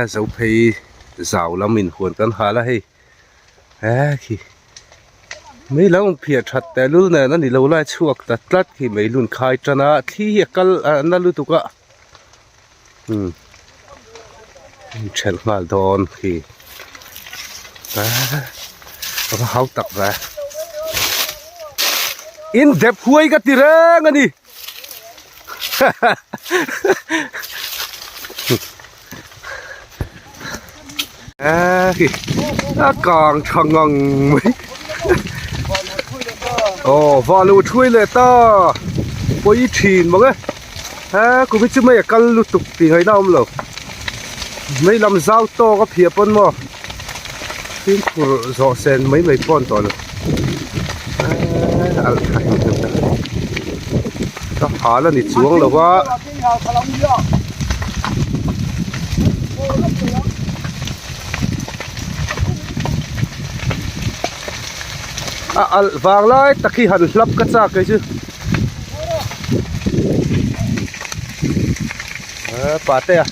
Zo phei zau lam inhuan kan hal a hei he khi mei lo phiah that teh lul nen a ni lo lai chhuak ta tlat khi mei lun khai tan a thli hi a kal a na lutuk a umm thelh nghal dawn khi a va hau tak ve in dep huai ka ti reng a ni. A kang tha ngang mai aw vah lo thui leh ta pawi thin mang e he kum hi chu mei a kal lutuk tih ngaihna a awm lo mei lam zau tawk a phiah pawn maw fimkhur zawh sen mai mai pawh an tawh lo alh tha hem hem ta ka hal a ni chuang lo va. A alh vang lai tak hi han hlap ka chak kei chu pate a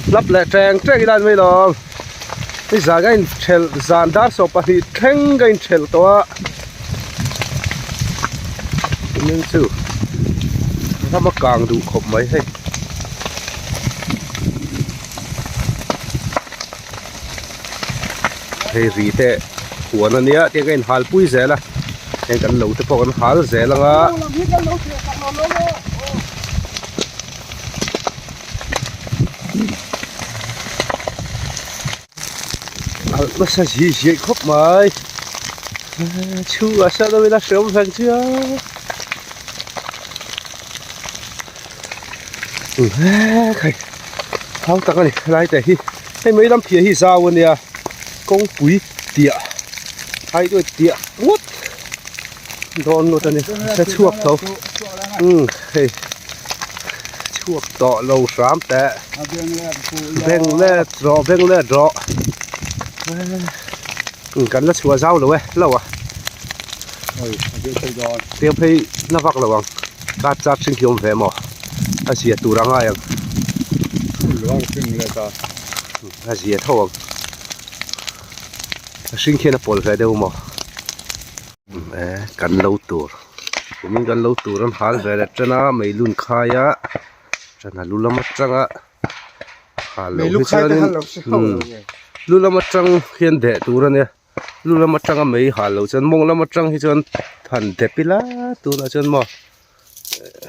hlap leh teng teng ila an mai lo ni zan ka inthelh zan dar 12 thleng ka inthelh tawh a nimin chu ram a kang duh khawp mai hei. Hei ri te huan a nia tiang ka inhal pui zel a heng kan lo te pawh kan hal zel ang a. Alh nasa zi ziaih khawp mai chhungah sawn awm ila hreawm vang chu a khai thau tak a ni helai te hi hei mai lam phiah hi zau a nia kawngpui tiah hai duai tiah ngawt dawn ngawt a ni a chhuak tho umm hei chhuak tawh lo hram teh beng let rawh beng let rawh umm kan la chhuah zau lo e lo a tiang phei na vak lo ang card charge hring hi awm ve maw a zia tur a ngai ang a zia tho ang a hring khian a pawlh ve deuh maw. Eh kan lo tur kumin kan lo tur an hal ve leh tan a meilun khai a tan a lu lam atanga hal loh hi chuanin umm lu lam atang hian deh tur a nia lu lam atanga mei hal loh chuan mawng lam atang hi chuan han dep ila tunah chuan maw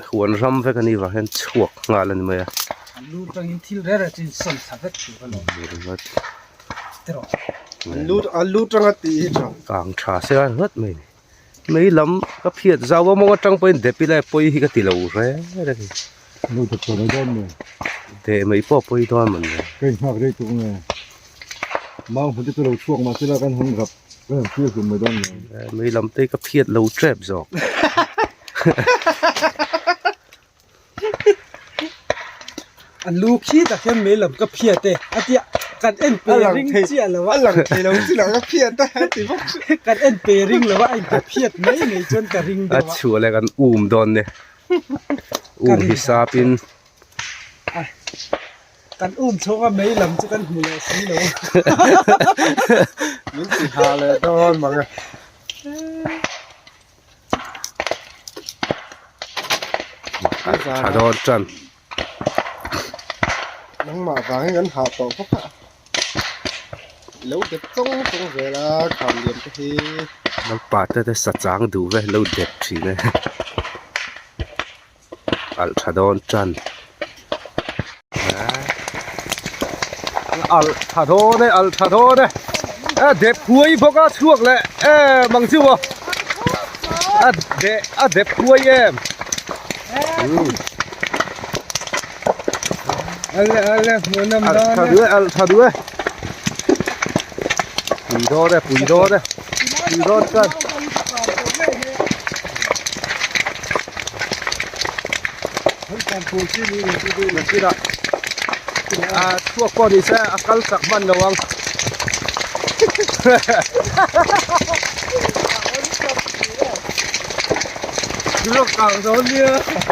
huan ram vek a nih vang hian chhuak nghal a ni mai a. Kang tha se a nghat mai ni mei lam ka phiat zau a mawng atang pawhin dep ila pawi hi ka ti lo reng reng a ni deh mai pawh a pawi dawn a mawni mei lam te hi ka phiat lo tep zawk. A lu khi tak hian mei lam ka phiat e a tia kan en pe ring chiah lo a lang thei lo chi lah ka phiat a a ti bawk si kan en pe ring lo a a inpe phiat mai mai chuan ka ring deuh a a chhuah leh kan um dawn nia um hi sap in kan um chhawng a mei lam chu kan hmu leh si lo min ti ha leh dawn mang e. Tha dawn tan. Nangmah vangin kan hah tawh bawk a. Lo dep chawng chawng zel a kham lian te hi. Lalpa te te sa chang duh ve lo dep thin e. Alh tha dawn tan. Alh tha dawn e alh tha dawn e a dep huai bawk a chhuak leh em ang chu aw a deh a dep huai em alh tha duh e alh tha duh e pui dawn e pui dawn e pui dawn chuan. A chhuak pawh ni se a kal chak hman lo ang.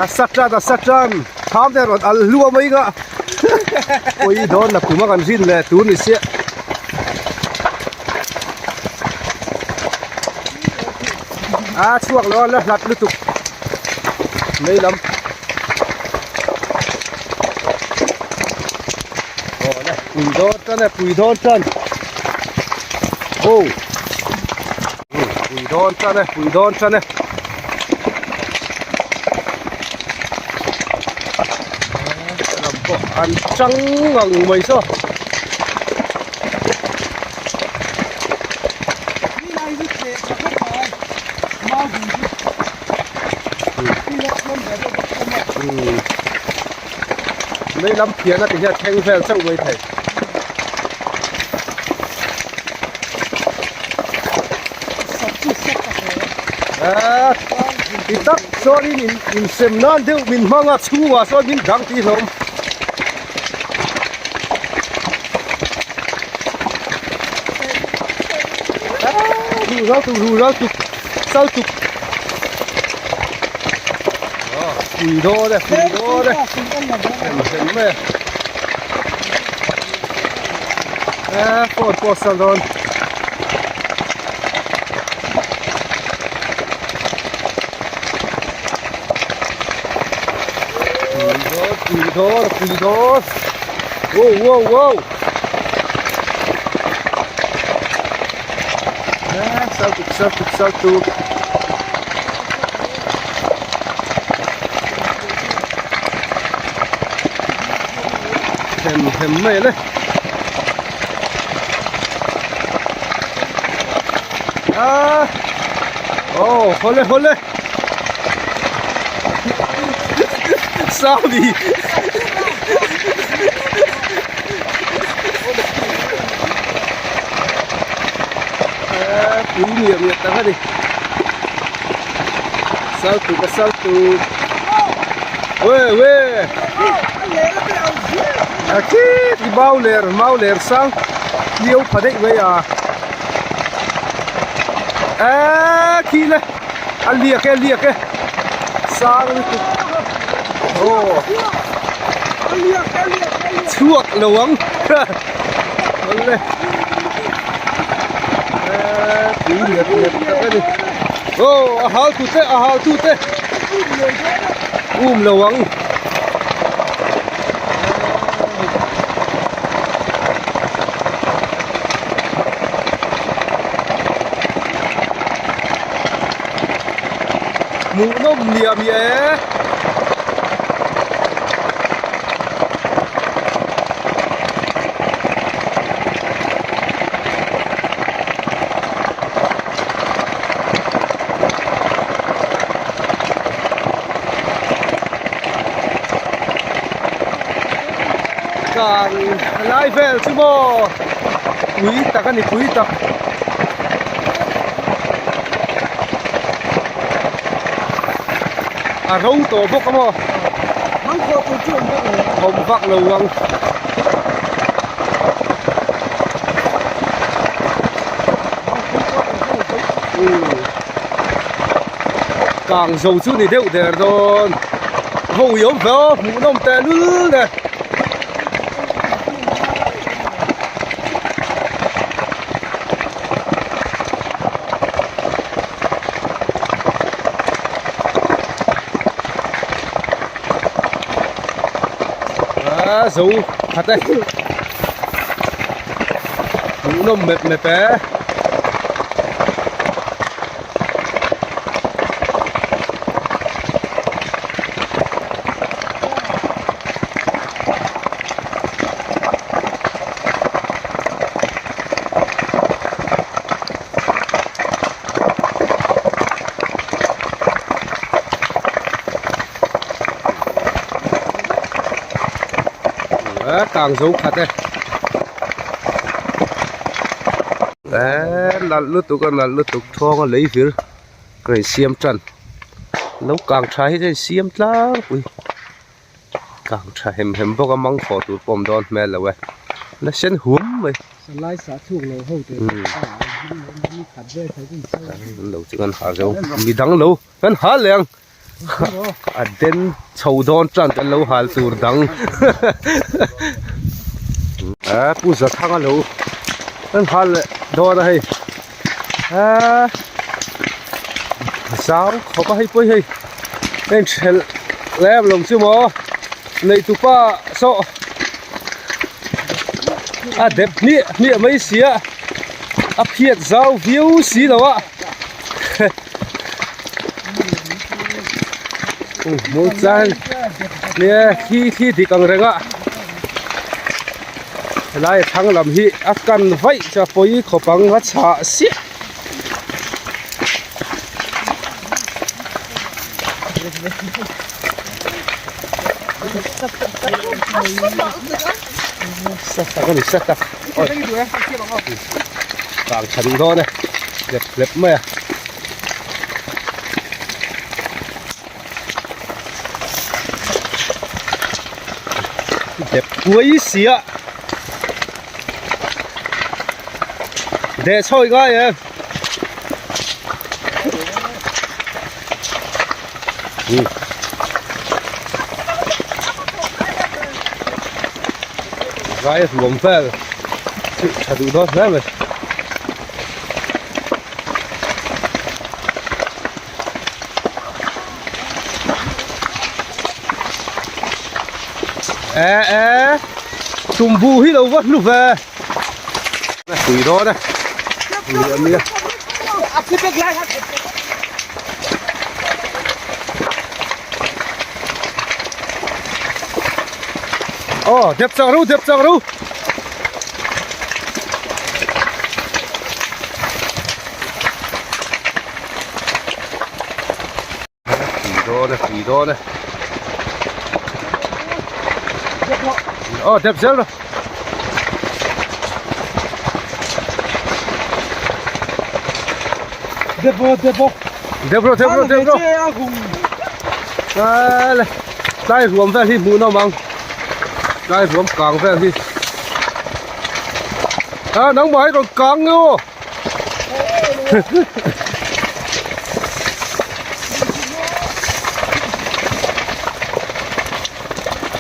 A sa tan a sa tan tham te rawn alh hluah mai ka. Pawih dawn la kum a kan rin leh tur ni sia. A chhuak lo a la hlat lutuk mei lam. Aw le pui dawn tan e pui dawn tan. Aw pui dawn tan e pui dawn tan e. Lam pawh an chang ngang mai saw. Mei lam phian a ti hian thleng vel chauh mai thei. Ti tak chuanin in insem nan deuh min hmang a chhungah sawn min dang tih hlawm. Ru ral tuk ru ral tuk sal tuk. Pui dawn e pui dawn e. Hem hem mai a. Eh phone pawh sal dawn. Pui dawn pui dawn pui dawn. Wow wow wow. Eh sal tuk sal tuk sal tuk. Hem hem mai le. Ah. Oh, hole hole. Sorry. Eh, pui miah miah tak a ni. Sal tuk a sal tuk. Weh weh. A khi ti mau ler mau ler sang liau pha daih mai a. A khi le a liak e a liak e sang lutuk aw chhuak lo ang awle tui lian lian tak a ni aw a hal tu te a hal tu te um lo ang. Hmuh nawm liam i e. Kang lai vel chu maw pui tak a ni pui tak. A ro tawh bawk a maw awm vak lo ang. Kang zo chu ni deuh der dawn ho i awm ve aw hmuhnawm teh lul e. A zo khat e hmuhnawm mep mep e. Kang zo khat e eh nalh lutuk a nalh lutuk thawng a lei vir ka insiam tan lo kang tha hi ka insiam tlangpui. Kang tha hem hem bawk a mang khawh tur pawh awm dawn hmel lo e la sen huam mai. Salai sah chhuak lo ho te ni khat vel thei chu ni an lo chu kan ha zo mi dang lo kan ha leh ang a den chho dawn tan kan lo hal tur dang. Aa Pu Zathanga lo an hal leh dawn a hei aa zau khawp a hei pawh hi hei a inthelh lem lo chu maw neihtupa saw a dep hmiah hmiah mai si a a phiat zau viau si lo a hmuh chuan nia thli thli dik ang reng a helai thlang lam hi a kan vaih chu a pawi khawp ang a chhah siah. Satak a ni satak kang tha duh dawn e lep lep mai a. Dep kuai si a deh chho i ngai em. Vai ruam vel chu tha duh dawn hle mai. E e tumbu hi lo va hlu ve tui dawn e nia Ồ, đẹp chàng ru, đẹp chàng ru. Tui dawn e, tui dawn e. Aw, dep zel rawh. Dep rawh, dep rawh. Dep rawh, dep rawh, dep rawh. Tlai tlai ruam vel hi hmuh nawm ang. Tlai ruam kang vel hi. A nangmah hi rawn kang nge aw.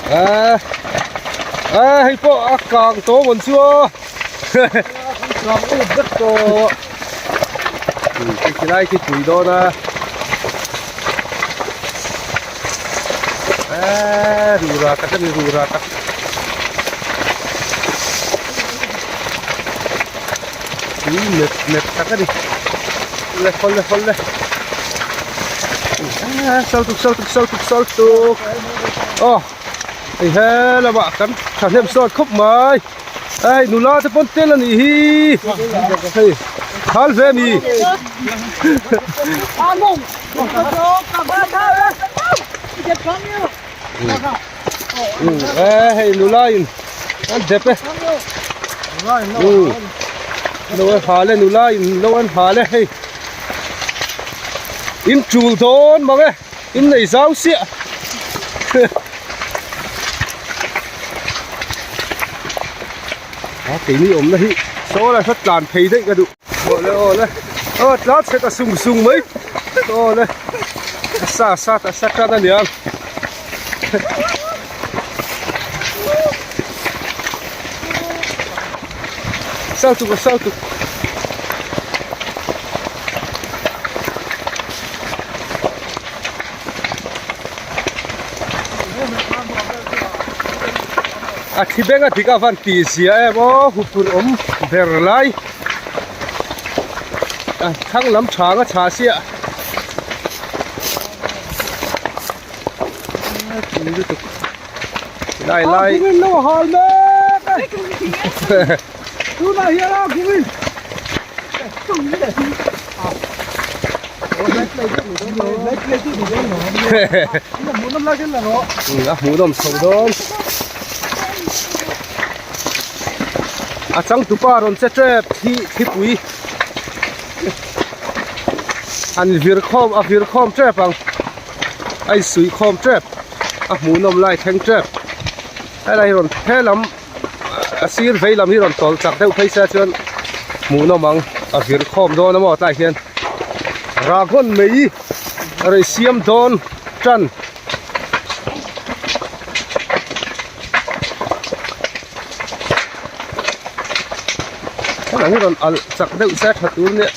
À, à hei pawh a kang tawh mawn chu aw kang ut vek tawh khi lai khi tui dawn a à rura tak a ni rura tak Tui mep mep tak a ni le hawl le hawl le sal tuk sal tuk sal tuk sal tuk aw hei he lamah kan thahnem sawt khawp mai hei nula te pawn tel a nih hi hei hal ve mi hei nula in an dep e lo an hal e nula in lo an hal e hei in tul dawn mang e in nei zau siah a keini awmna hi saw lai hrat tlan phei daih ka duh. Awle awle aw tla chhe ta sung sung mai awle a sa sa ta sa tan ania sal tuk sal tuk a thi beng a dik avan tih zia em aw huphurh awm ber lai. A thlang lam chhang a chhah siah a tui lutuk lai lai a kumin lo hal mek e tunah hian a kumin a hmuhnawm chho dawn. A changtupa rawn che tep hi thlipui an vir khawm a vir khawm tep ang a insuih khawm tep a hmuhnawm lai thleng tep helai hi rawn helam a sir vei lam hi rawn tawlh chak deuh phei se chuan hmuhnawm ang a vir khawm dawn a maw tlai hian ragon mai a rawn siam dawn tan. Tiang hi rawn alh chak deuh se tha tur nia.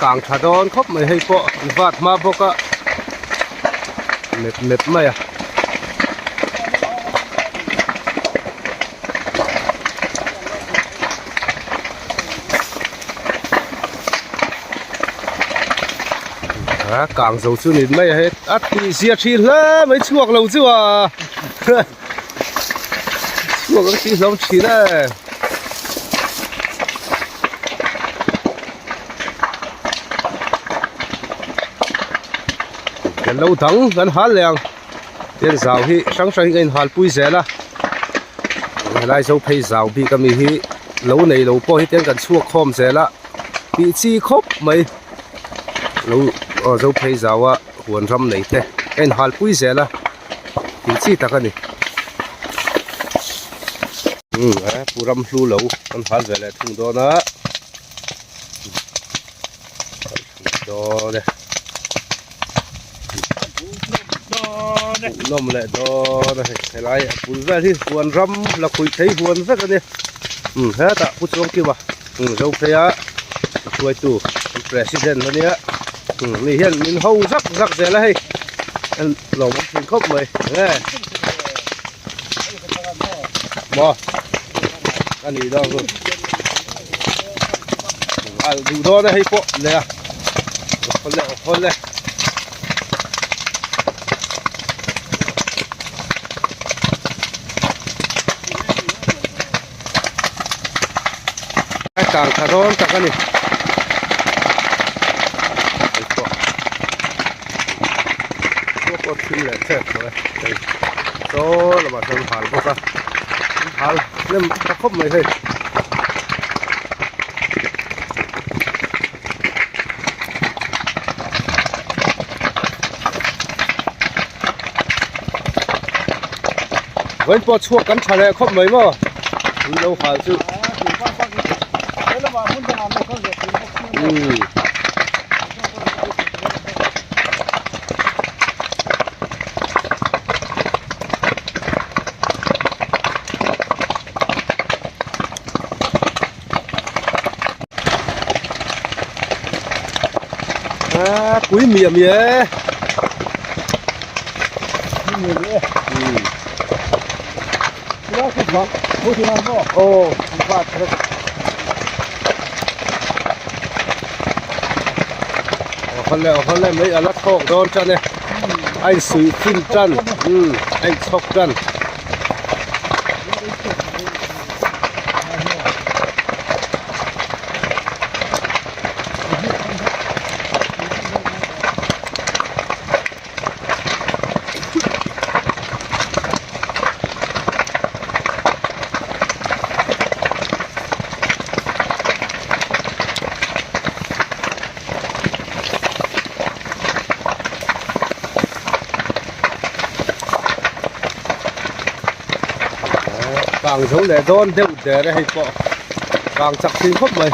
Kang tha dawn khawp mai hei pawh an vat hma bawk a mep mep mai a. A kang zo chu ni mai a he a tih zia thin hle mai chhuak lo chu a chhuak ang tih hlawm thin e. Kan lo dang kan hal leh ang tin zau hi hrang hrang hi ka inhal pui zel a helai zo phei zau bik ami hi lo nei lo pawh hi ten kan chhuak khawm zel a tih chi khawp mai lo aw zo phei zau a huan ram nei te ka inhal pui zel a tih chi tak a ni umm he pu ram hlu lo kan hal ve leh thung dawn a dawn e. Nawm leh dawn a hei helai a bul vel hi huan ram la khuih thei huan vek a ni umm hetah pu chuangkima umm zo phei a hruaitu an president a nia umm mi hian min ho zak zak zel a hei en lawm awm thin khawp mai nge maw a nih dawn chu a duh dawn a hei pawh leh a aw le aw le. A kang tha dawn tak a ni hei pawh pawh pawh thim leh tep tawh e hei saw lamah sawn hal bawk a hal hnem tha khawp mai hei. Vawiin pawh chhuak kan tha leh khawp mai maw tui lo hal chu umm a pui miah miah e aw hawle aw hawle mai a la thawk dawn tan e a insuih fin tan umm a inchhawk tan. Kang zo leh dawn deuh der e hei pawh kang chak thin khawp mai.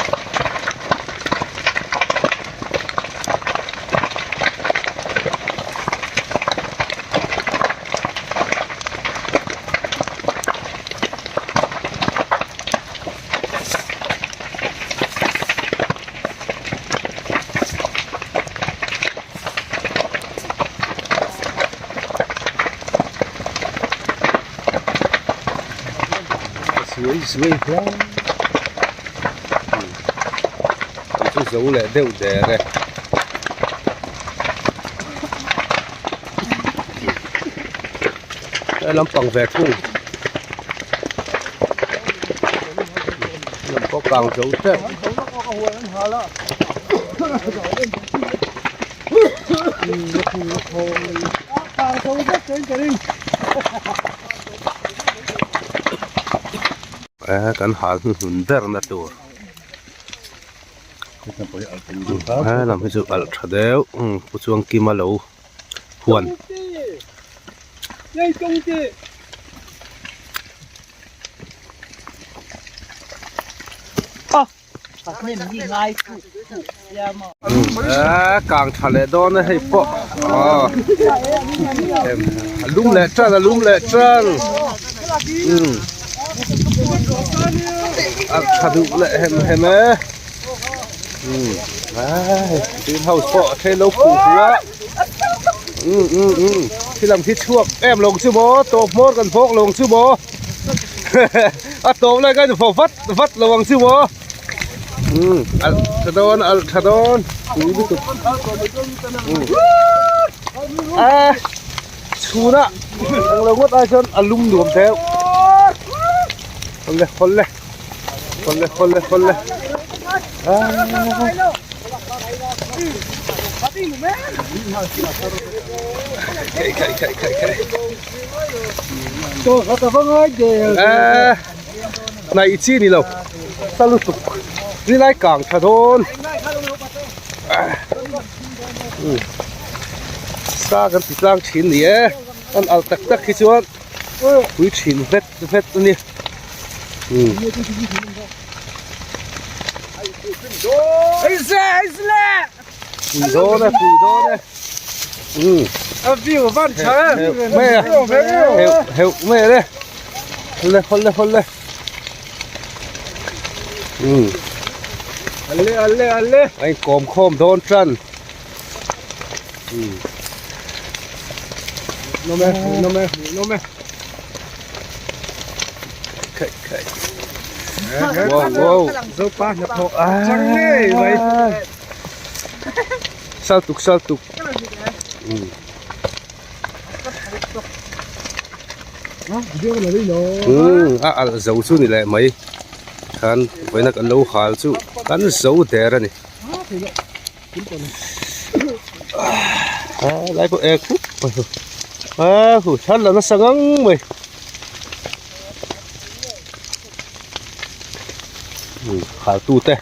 Suai suai hle chu zo leh deuh der e. He lampang ve thung lam pawh kang zo tep. Kan hal hnuhnun ber na tur he lam hi chu alh tha deuh pu chuang kima lo huan. Kang tha leh dawn a hei pawh aw. A lum leh tan a lum leh tan umm a tha duh leh hem hem e umm ai green house pawh a then lo phu hu a umm umm umm khi lam khi chhuak em lo ang chu maw tawp hmawr kan phawk lo ang chu maw a tawp lai khan fo vat vat lo ang chu maw umm alh tha dawn alh tha dawn tui lutuk umm a chhunah englo ngawt ai chuan a lum nuam deuh awle awle awle awle awle aaa khai khai khai khai khai aaa hnaih chi ni lo sa lutuk zilai kang tha dawn sa kan ti tlang thin ni e an alh tak tak hi chuan pui thin vet vet a ni pui dawn e pui dawn e mai a heuh heuh mai a le hawlh le hawlh le hawlh le. Umm alle alle alle a inkawm khawm dawn tan umm nawm e nawm e nawm e khaih khaih wow wow zopa hnathawh chang ngei mai saltuk saltuk umm. Umm a alh zo chu ni leh mai khan vawiina kan lo hal chu kan zo der a ni a lai pawh ek khup mai hu a hu thar la nasa ngang mai umm hal tu te.